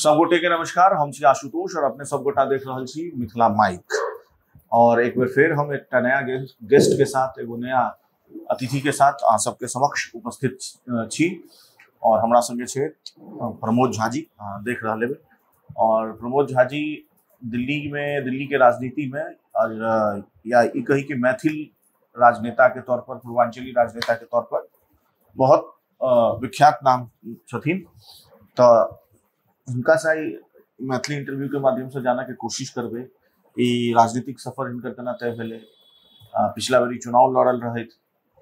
सब गोटे के नमस्कार, हम छी आशुतोष और अपने सब गोटा देख रहल छी मिथिला माइक। और एक बेर फिर हम एक नया गेस्ट के साथ, एगो नया अतिथि के साथ अहाँ सबके समक्ष उपस्थित छी। और हमरा संगे छे प्रमोद झा जी, देख रहल हेबै। और प्रमोद झा जी दिल्ली में, दिल्ली के राजनीति में और या ई कही कि मैथिल राजनेता के तौर पर, पूर्वांचली राजनेता के तौर पर बहुत विख्यात नाम छथिन। तो हुनका से मैथिली इंटरव्यू के माध्यम से जाने के कोशिश करबै ई राजनीतिक सफर हिनकर केना तय भेलै। पिछला बेरी चुनाव लड़ल रहथि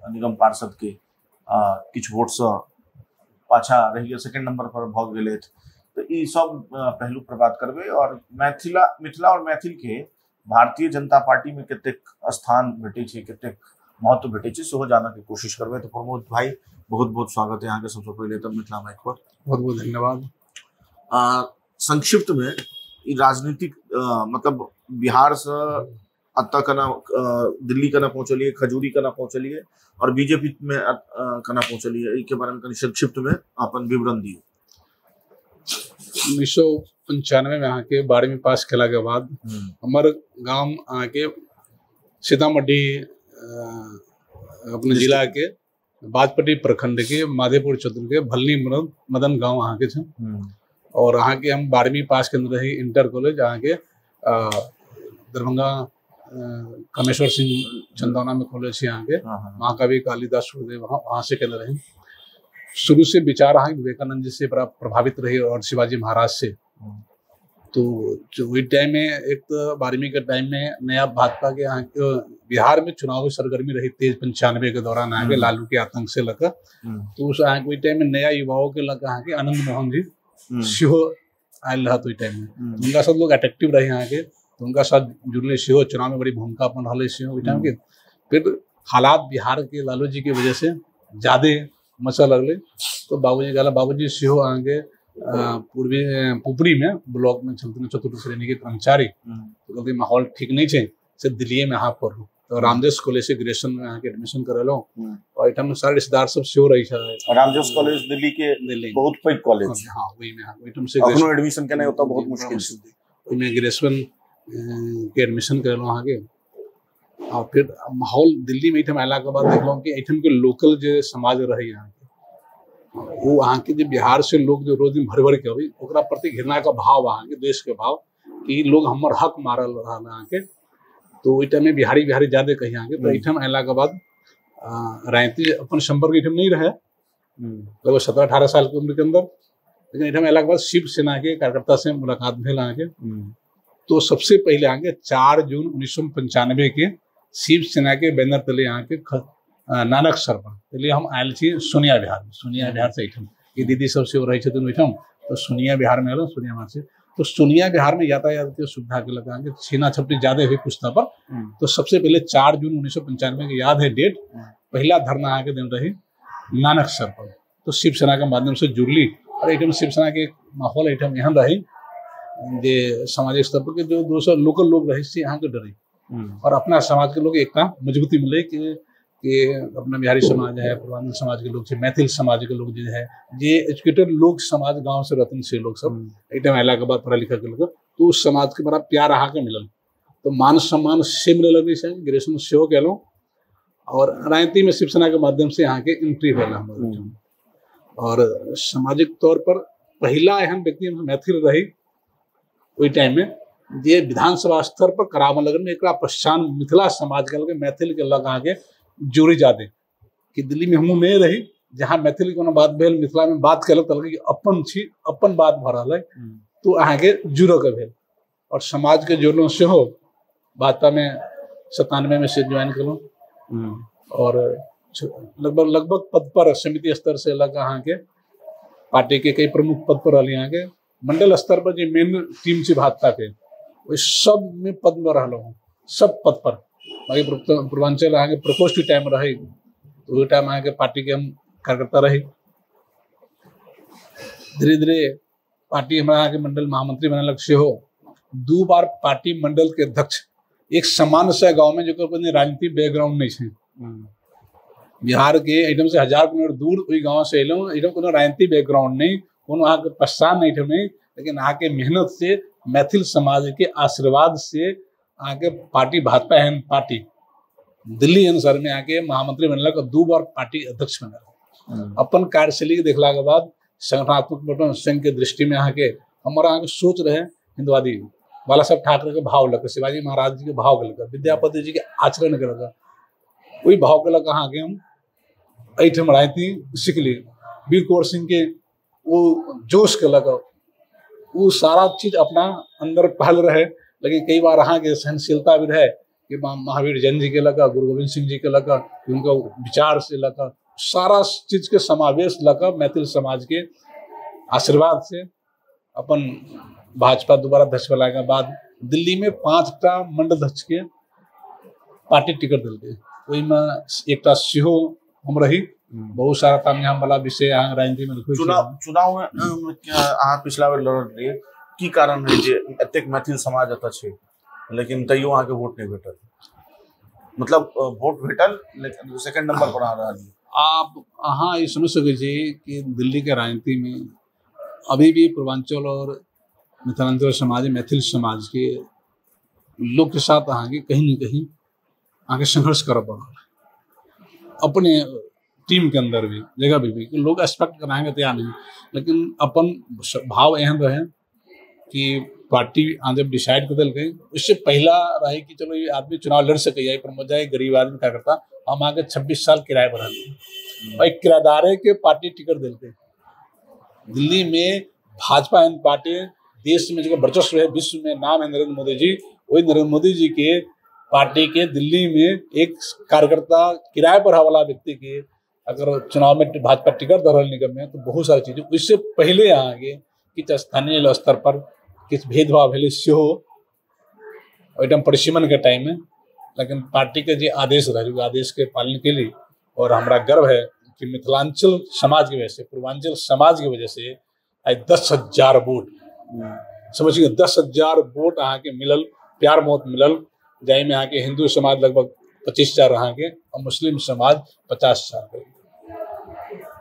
निगम पार्षद के, किछु वोटसँ पाछा रहि गेल, सेकेंड नंबर पर भऽ गेलथि। तो ई सब पहलू पर बात करबै। और मिथिला और मैथिल के भारतीय जनता पार्टी में कतेक स्थान भेटै छै, कतेक महत्व भेटै छै, सेहो जानऽ के कोशिश करबै। तो प्रमोद भाई, बहुत बहुत स्वागत है अहाँके सबसँ पहिले तऽ मिथिला माइक पर। बहुत बहुत धन्यवाद। संक्षिप्त में ई राजनीतिक मतलब बिहार से अतऽ केना दिल्ली केना पहुँचलिए, खजूरी केना पहुँचलिए और बीजेपी में केना पहुँचलिए, एहि के बारे में कनि संक्षिप्त में अपन विवरण दियौ। 1995 में अहाँके 12वीं पास केला के बाद हमर गाम अहाँके सीतामढ़ी अपने जिला के बाजपट्टी प्रखंड के माधेपुर क्षेत्र के भलनी मदन गाँव अहाँके छै। और अहाँके हम 12वीं पास केने रही इंटर कॉलेज अहाँके दरभंगा कामेश्वर सिंह चंदौना में कॉलेज छै अहाँके, महाकवि कालिदास सुखदेव वहाँ से केने रही। शुरू से विचार अहाँके विवेकानंद जी से बड़ा प्रभावित रही और शिवाजी महाराज से। तो जो वही टाइम में एक तो 12वीं के टाइम में नया भाजपा के अहाँके बिहार में चुनावी सरगर्मी रही तेज 95 के दौरान अहाँके लालू के आतंक से लग, तो उस अहाँके ओहि टाइम में नया युवाओं के लग अहाँके आनंद मोहन जी सेहो आयल रहत ओहि टाइम में। हुनका सब लोग अट्रैक्टिव रहे अहाँके, तो उनका साथ जुड़ले सेहो, चुनाव में बड़ी भूमिका अपन रहले सेहो ओहि टाइम के। फिर हालात बिहार के लालू जी के वजह से ज्यादे मचऽ लगलै, तो बाबूजी कहला, बाबूजी सेहो अहाँके पूर्वी पुपरी में ब्लॉक में छलथिन चतुर्थ श्रेणी के कर्मचारी। तो कहलथिन माहौल ठीक नहीं छै, से दिल्लीए में अहाँ पढ़ू। तो रामदेव कॉलेज से ग्रेजुएशन में अहाँके एडमिशन करेलहुँ और एहिठाम सारे रिश्तेदार सब सेहो रहै छलै। रामदेव कॉलेज दिल्ली के दिल्ली बहुत पैघ कॉलेज, हाँ ओहिमे ओहिठाम से अखनो एडमिशन केनाइ ओतऽ बहुत मुश्किल छै। ओहिमे ग्रेजुएशन के एडमिशन करेलहुँ अहाँके। आ फिर माहौल दिल्ली में एहिठाम अयलाके बाद देखलहुँ कि एहिठाम के लोकल जे समाज रहै अहाँके, ओ अहाँके जे बिहार से लोग जो रोज दिन भरि भरि के अबै, ओकरा प्रति घृणा के भाव अहाँके, देश के भाव कि लोग हमर हक मारल रहल अहाँके। तो ओहि टाइम में बिहारी बिहारी ज्यादा कही अहाँके। तो एहिठाम अयलाके बाद राजनीति अपन संपर्क एहिठाम नहीं रहे लगभग 17-18 साल के उम्र के अंदर, लेकिन एहिठाम अयलाके बाद शिवसेना के कार्यकर्ता से मुलाकात भेल अहाँके। तो सबसे पहले अहाँके 4 जून 1995 के शिवसेना के बैनर तले अहाँके नानक सर पर चलिए हम आयल छी सोनिया बिहार, सोनिया बिहार से एहिठाम ई दीदी सब सेहो रहै छथिन ओहिठाम। तो सोनिया बिहार में एलहुँ, सोनिया बिहार से तो सोनिया बिहार में यातायात के सुविधा के लग अहाँके छीना छपटी ज्यादा हुई पुस्ता पर। तो सबसे पहले 4 जून 1995 के याद है डेट, पहला धरना अहाँके दिन रही नानक सर पर। तो शिवसेना के माध्यम से जुड़ली और एहिठाम शिवसेना के माहौल एहिठाम एहन रही जे सामाजिक स्तर पर के जो दोसर लोकल लोग रहे से अहाँके डरे और अपना समाज के लोग एकता मजबूती मिले कि अपना बिहारी समाज है, पूर्वांचल समाज के लोग छै, मैथिल समाज के लोग जे है, जे एजुकेटेड लोग समाज गाँव से रहतन से लोग सब एहिठाम अयला के बाद पढ़ा लिखा के लोग, तो उस समाज के बड़ा प्यार अहाँके मिलल, तो मान सम्मान से मिले लगलै से ग्रेजुएशन सेहो केलहुँ और राजनीति में शिवसेना के माध्यम से अहाँके एंट्री भेल हमर। और सामाजिक तौर पर पहिला एहन व्यक्ति मैथिल रही ओहि टाइम में जे विधानसभा स्तर पर कराबऽ लगल, एकरा पहचान मिथिला समाज के लग, मैथिल के लग अहाँके जोड़ी जादे कि दिल्ली में हमहूँ नहीं रही, जहाँ मैथिल के कोनो बात भेल मिथिला में बात केलक तऽ कि अपन छी, अपन बात भऽ रहल है, तो अहाँके जुड़ऽ के भेल और समाज के जोड़लहुँ सेहो। भाजपा में 97 में से ज्वाइन केलहुँ और लगभग लगभग पद पर समिति स्तर से लग अहाँके पार्टी के कई प्रमुख पद पर रहली अहाँके। मंडल स्तर पर जे मेन टीम छै भाजपा के ओहि सब में पद में रहलहुँ, सब पद पर। बाकी पूर्वांचल अहाँके प्रकोष्ठ टाइम रहे, तो ओहि टाइम अहाँके पार्टी के हम कार्यकर्ता रही। धीरे धीरे पार्टी हमरा अहाँके मंडल महामंत्री बनेलक सेहो। 2 बार पार्टी मंडल के अध्यक्ष, एक सामान्य से गाँव में जकर कोनो राजनीतिक बैकग्राउंड नहीं छै, बिहार के एहिठाम से 1000 किलोमीटर दूर ओहि गाँव से एलहुँ, एहिठाम कोनो राजनीतिक बैकग्राउंड नहीं, कोनो अहाँके पहचान एहिठाम नहीं, लेकिन अहाँके मेहनत से मैथिल समाज के आशीर्वाद से अहाँके पार्टी भाजपा एहन पार्टी दिल्ली एहन शहर में अहाँके महामंत्री बनलक और 2 बार पार्टी अध्यक्ष बनल। अपन कार्यशैली के देखला के बाद संगठनात्मक संघ के दृष्टि में अहाँके हमर अहाँके सोच रहे हिंदुवादी बाला साहब ठाकरे के भाव लग, शिवाजी महाराज जी के भाव के लग, विद्यापति जी के आचरण के लग, वही भाव के लग अहाँके हम एहिठाम राजनीति सिखली। वीर कुंवर सिंह के वो जोश के लग वो सारा चीज अपना अंदर पहल रहे। लेकिन कई बार अहाँके सहनशीलता भी रहे कि महावीर जैन जी के लग, गुरु गोविंद सिंह जी के लग, उनका विचार से लग सारा चीज के समावेश लग मैथिल समाज के आशीर्वाद से अपन भाजपा दोबारा अध्यक्ष बनला के बाद दिल्ली में 5टा मंडल अध्यक्ष के पार्टी टिकट देलकै, ओहिमे एकटा सेहो हम रही। बहुत सारा तामझाम वाला विषय अहाँ राजनीति में। चुनाव में अहाँ पिछला बेर लड़ल रहियै, की कारण रहे जे एतेक मैथिल समाज एतऽ छै लेकिन तैयो अहाँके वोट नहि भेटल? मतलब वोट भेटल लेकिन सेकंड नंबर पर अहाँ रहलियै। आप अहाँ ई समझ सकै छी कि दिल्ली के राजनीति में अभी भी पूर्वांचल और मिथिलांचल समाज मैथिल समाज के लोग के साथ अहाँके कहीं न कहीं अहाँके संघर्ष करऽ पड़ल। अपने टीम के अंदर भी जगह भी लोग एक्सपेक्ट कराएंगे तैयार नहीं, लेकिन अपन भाव एहन रहे कि पार्टी जब डिसाइड कर देलकै उससे पहला रहे कि चलो ये आदमी चुनाव लड़ सके, पर मजा है गरीब आदमी क्या करता। हम आगे 26 साल किराए पर रहली और किराएदारे के पार्टी टिकट देलकै। दिल्ली में भाजपा एहन पार्टी देश में जो वर्चस्व है, विश्व में नाम है नरेंद्र मोदी जी, वही नरेंद्र मोदी जी के पार्टी के दिल्ली में एक कार्यकर्ता किराए पर वाला व्यक्ति के अगर चुनाव में भाजपा टिकट दे रहा निगम में तो बहुत सारी चीज। उससे पहले अहाँके किछु स्थानीय स्तर पर किछु भेदभाव भेलै सेहो ओहिठाम परिसीमन के टाइम में, लेकिन पार्टी के जे आदेश रहे ओ आदेश के पालन के लिए। और हमरा गर्व है कि मिथिलांचल समाज के वजह से, पूर्वांचल समाज के वजह से आइ 10,000 वोट समझिए 10,000 वोट अहाँके मिलल, प्यार मोहब्बत मिलल, जाहिमे अहाँके हिंदू समाज लगभग 25,000 अहाँके और मुस्लिम समाज 50,000।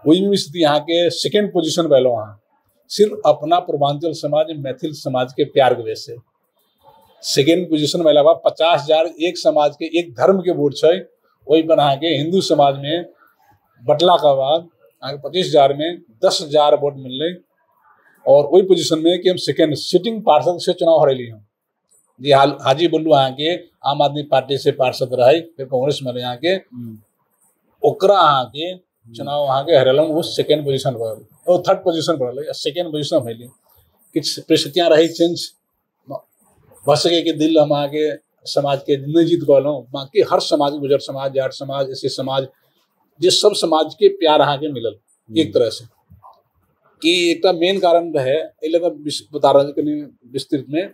ओहिमे स्थिति अहाँके सेकेंड पोजिशन पर एलहुँ अहाँ सिर्फ अपना पूर्वांचल समाज मैथिल समाज के प्यार के वजह से सेकेंड पोजिशन में अयला बाद 50,000 एक समाज के एक धर्म के वोट छै, ओहि पर अहाँके हिंदू समाज में बटला के बाद अहाँके 25,000 में 10,000 वोट मिललै और वही पोजिशन में कि हम सेकेंड सिटिंग पार्षद से चुनाव हरेली हम जी। हाजी बल्लू अहाँके आम आदमी पार्टी से पार्षद रहे, फिर कांग्रेस में रहे अहाँके, ओकरा अहाँके चुनाव अहाँके हरेलहुँ, ओ सेकेंड पोजिशन पर, ओ थर्ड पोजिशन पर रहलै, सेकेंड पोजिशन भेलै। किछु परिस्थितियाँ रहै चेंज भऽ सकै कि दिल हम अहाँके समाज के नहि जीत पौलहुँ, बाकी हर समाज गुजर समाज, जाट समाज, ऐसे समाज जे सब समाज के प्यार अहाँके मिलल एक तरह से। कि एकटा मेन कारण रहे एहि लए कऽ बता रहल छी कनि विस्तृत में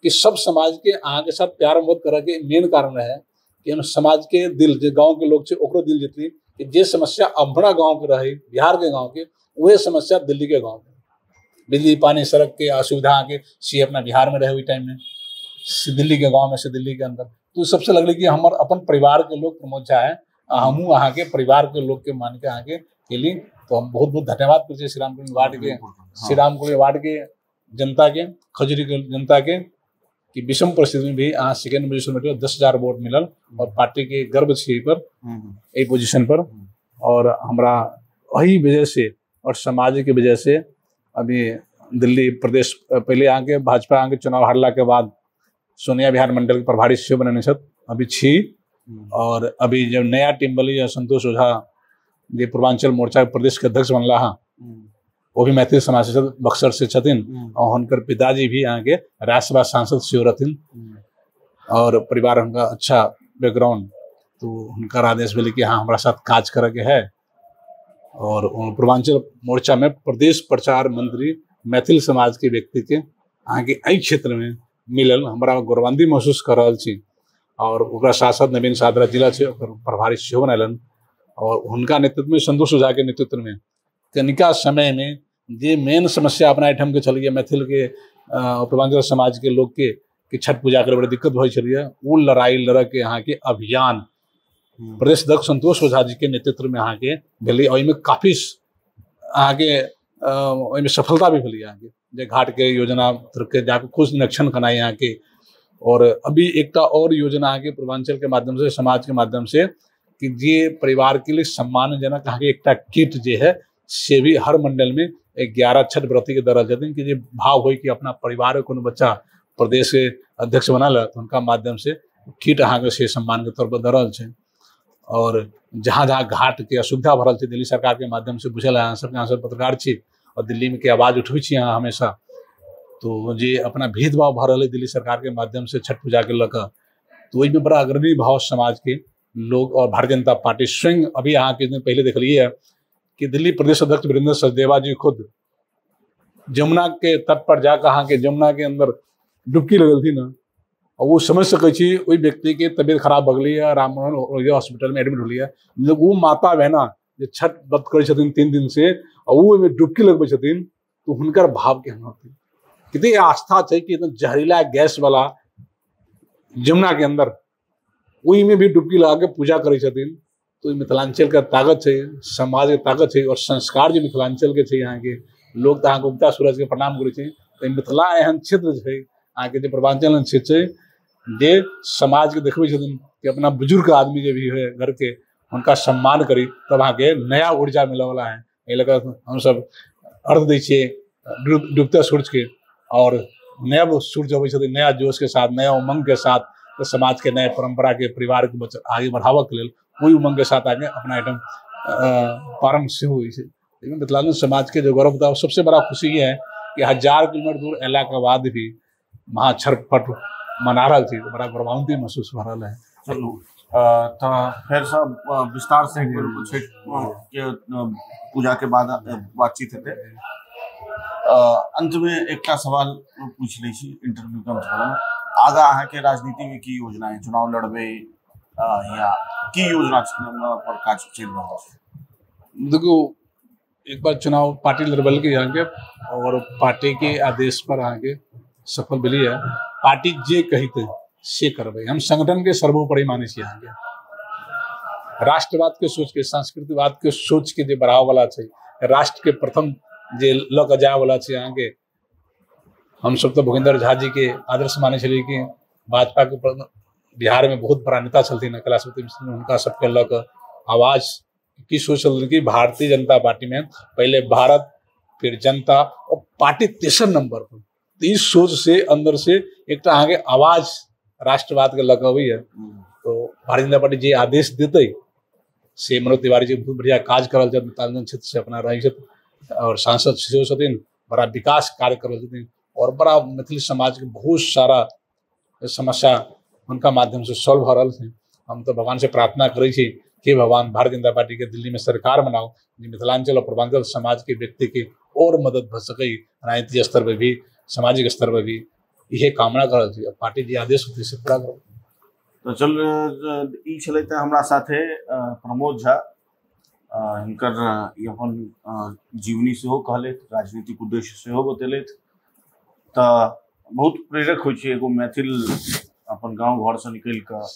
कि सब समाज के अहाँके साथ प्यार मोहब्बत करऽ के मेन कारण रहे कि हम समाज के दिल जे गाँव के लोग छै ओकरो दिल जीतली कि जे समस्या अपना गाँव के रहे बिहार के गाँव के वह समस्या दिल्ली के गाँव के, बिजली पानी सड़क के असुविधा अहाँके से अपना बिहार में रहे ओहि टाइम में, दिल्ली के गाँव में से दिल्ली के अंदर। तो सबसे लगलै कि हमर अपन परिवार के लोग प्रमोद झा है, हमहूँ अहाँके परिवार के लोग के मान के अहाँके केली। तो हम बहुत बहुत धन्यवाद करै छियै श्रीराम कुंज वार्ड के, श्रीराम कुंज वार्ड के जनता के, खजुरी के जनता के कि विषम परिस्थिति में भी अहाँ सेकेंड पोजिशन में 10,000 वोट मिलल और पार्टी के गर्व छै पर एहि पोजिशन पर। और हमरा एहि वजह से और समाज के वजह से अभी दिल्ली प्रदेश पहले अहाँके भाजपा अहाँके चुनाव हारला के बाद सोनिया बिहार मंडल के प्रभारी सेहो बनेने छथि अभी छी। और अभी जब नया टीम बनी संतोष ओझा जे पूर्वांचल मोर्चा के प्रदेश के अध्यक्ष बनला हँ, वो भी मैथिल समाज से बक्सर से छथिन और हुनकर पिताजी भी अहाँके राज्यसभा सांसद सेहो रहथिन और परिवार हुनका अच्छा बैकग्राउंड, तो हुनकर आदेश भेलै कि हाँ हमरा साथ काज करऽ के है। और पूर्वांचल मोर्चा में प्रदेश प्रचार मंत्री मैथिल समाज के व्यक्ति के अहाँके एहि क्षेत्र में मिलल हमरा गौरवान्वित महसूस कर रहल छी। और ओकरा साथ साथ नवीन सादरा जिला छै ओकर प्रभारी सेहो बनेलनि और हुनका नेतृत्व में संतोष ओझा के नेतृत्व में कनिका समय में जे मेन समस्या अपना एहिठाम के छलैए मैथिल के पूर्वांचल समाज के लोग के कि छठ पूजा करे बड़ी दिक्कत होइ छलैए, ओ लड़ाई लड़ऽ के अहाँके अभियान प्रदेश अध्यक्ष संतोष ओझा जी के नेतृत्व में अहाँके भेलै। ओहिमे काफी अहाँके ओहिमे सफलता भी भेलै अहाँके। जे घाट के योजना के जाके खुद निरीक्षण करनाइ अहाँके। और अभी एकटा और योजना अहाँके पूर्वांचल के माध्यम से, समाज के माध्यम से, कि जे परिवार के लिए सम्मानजनक अहाँके एकटा किट जे है से भी हर मंडल में 11 छठ व्रती के दऽ रहल छथिन, कि जे भाव होइ कि अपना परिवार के कोनो बच्चा प्रदेश के अध्यक्ष बना ले, तो उनका माध्यम से किट अहाँके से सम्मान के तौर पर दऽ रहल छै। और जहाँ जहाँ घाट के असुविधा भऽ रहल छै दिल्ली सरकार के माध्यम से, बुझल है अहाँ सबके, अहाँ सब पत्रकार छी और दिल्ली में के आवाज उठबै छी अहाँ हमेशा, तो जे अपना भेदभाव भऽ रहल है दिल्ली सरकार के माध्यम से छठ पूजा के लऽ कऽ, तो ओहिमे बड़ा अग्रणी भाव समाज के लोग और भारतीय जनता पार्टी स्वयं। अभी अहाँ किछु दिन पहले देखलिए है कि दिल्ली प्रदेश अध्यक्ष वीरेंद्र सचदेवा जी खुद जमुना के तट पर जाकर अहाँ के जमुना के अंदर डुबकी लगेलथिन हँ, और वो समझ सकै छी ओहि व्यक्ति के तबियत खराब भऽ गेलै राम मनोहर हॉस्पिटल में एडमिट होलियै, मतलब वो माता बहना जे छठ व्रत करै छथिन 3 दिन से और वो ओहिमे डुबकी लगबै छथिन, तो हुनकर भाव केहन होतै, कते आस्था छै कि एकदम जहरीला गैस वाला जमुना के अंदर ओहिमे भी डुबकी लगा के पूजा करै छथिन। तो मिथिलांचल के ताकत छै, समाज के ताकत छै और संस्कार जे मिथिलांचल के छै, यहाँ के लोग तऽ अहाँके उगता सूरज के प्रणाम करै छै। तऽ मिथिला एहन क्षेत्र छै अहाँके, जे पूर्वांचल एहन क्षेत्र छै जे समाज के देखबै छथिन कि अपना बुजुर्ग आदमी जे भी है घर के हुनका सम्मान करी, तब अहाँके नया ऊर्जा मिलऽवला है। एहि लऽ कऽ हमसब अर्घ दै छियै डूबता सूर्य के, और नया सूर्य अबै छथिन नया जोश के साथ, नया उमंग के साथ, तऽ समाज के नया परंपरा के परिवार के आगे बढ़ाबऽ के लेल ओहि उमंग के साथ आगे अपना एहिठाम प्रारंभ सेहो होइ छै। लेकिन मिथिलांचल समाज के जो गौरव बताओ, सबसे बड़ा खुशी ये है कि 1000 किलोमीटर दूर अयला के बाद भी महाछठ पर्व मना रहल छी, बड़ा गौरवान्वित महसूस भऽ रहल है। चलू तऽ फेरसँ विस्तार से एक बेर छठि के पूजा के बाद बातचीत हेतै। अंत में एकटा सवाल पूछि लै छी इंटरव्यू के अंत, आगा अहाँके राजनीति में की योजना है, चुनाव लड़बै या की योजना पर काज चलि रहल छै? देखू, एक बार चुनाव पार्टी लड़बेलकै अहाँके और पार्टी के आदेश पर अहाँके सफल भेलियै, पार्टी जे कहते से करबै। हम संगठन के सर्वोपरि मानै छी अहाँके, राष्ट्रवाद के सोच के, सांस्कृतिकवाद के सोच के जे बढ़ाव वाला छै, राष्ट्र के प्रथम जे लऽ कऽ जाय वाला छै अहाँके। हमसब तऽ भोगेंद्र झा जी के आदर्श मानै छलियै कि भाजपा के बिहार में बहुत बड़ा नेता छलथिन कैलाशपति मिश्र, हुनका सबके लऽ कऽ आवाज की सोच छलथिन कि भारतीय जनता पार्टी में पहले भारत फिर जनता और पार्टी तेसर नंबर पर। तो इस सोच से अंदर से एकटा अहाँके आवाज राष्ट्रवाद के लऽ कऽ अबैया। तो भारतीय जनता पार्टी जे आदेश देतै से मनोज तिवारी जी बहुत बढ़िया काज कर रहल छथि, मिथिलांचल क्षेत्र से अपना रहै छथि और सांसद सेहो छथिन, बड़ा विकास कार्य कर रहल छथिन और बड़ा मैथिली समाज के बहुत सारा समस्या हुनका माध्यम से सॉल्व भऽ रहल छै। हम तऽ भगवान से प्रार्थना करै छी कि भगवान भारतीय जनता पार्टी के दिल्ली में सरकार बनाओ, जे मिथिलांचल और पूर्वांचल समाज के व्यक्ति के और मदद भऽ सकै, राजनीतिक स्तर पर भी, सामाजिक स्तर पर भी, इहे कामना कर रहल छी। पार्टी जे आदेश होतै से पूरा करब। तऽ चल, ई छलै तऽ हमरा साथे प्रमोद झा, हिनकर ई अपन जीवनी सेहो कहलथि, राजनीतिक उद्देश्य सेहो बतेलथि। तऽ बहुत प्रेरक होइ छै एगो मैथिल अपन गाँव घरसँ निकलि कऽ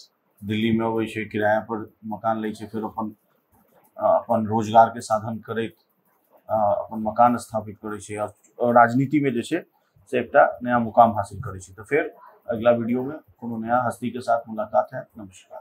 दिल्ली में अबै छै, किराया पर मकान लै छै, फेर अपन अपन रोजगार के साधन करैत अपन मकान स्थापित करै छै और राजनीति में जे छै से एकटा नया मुकाम हासिल करै छै। तऽ फेर अगिला वीडियो में कोनो नया हस्ती के साथ मुलाकात है। नमस्कार।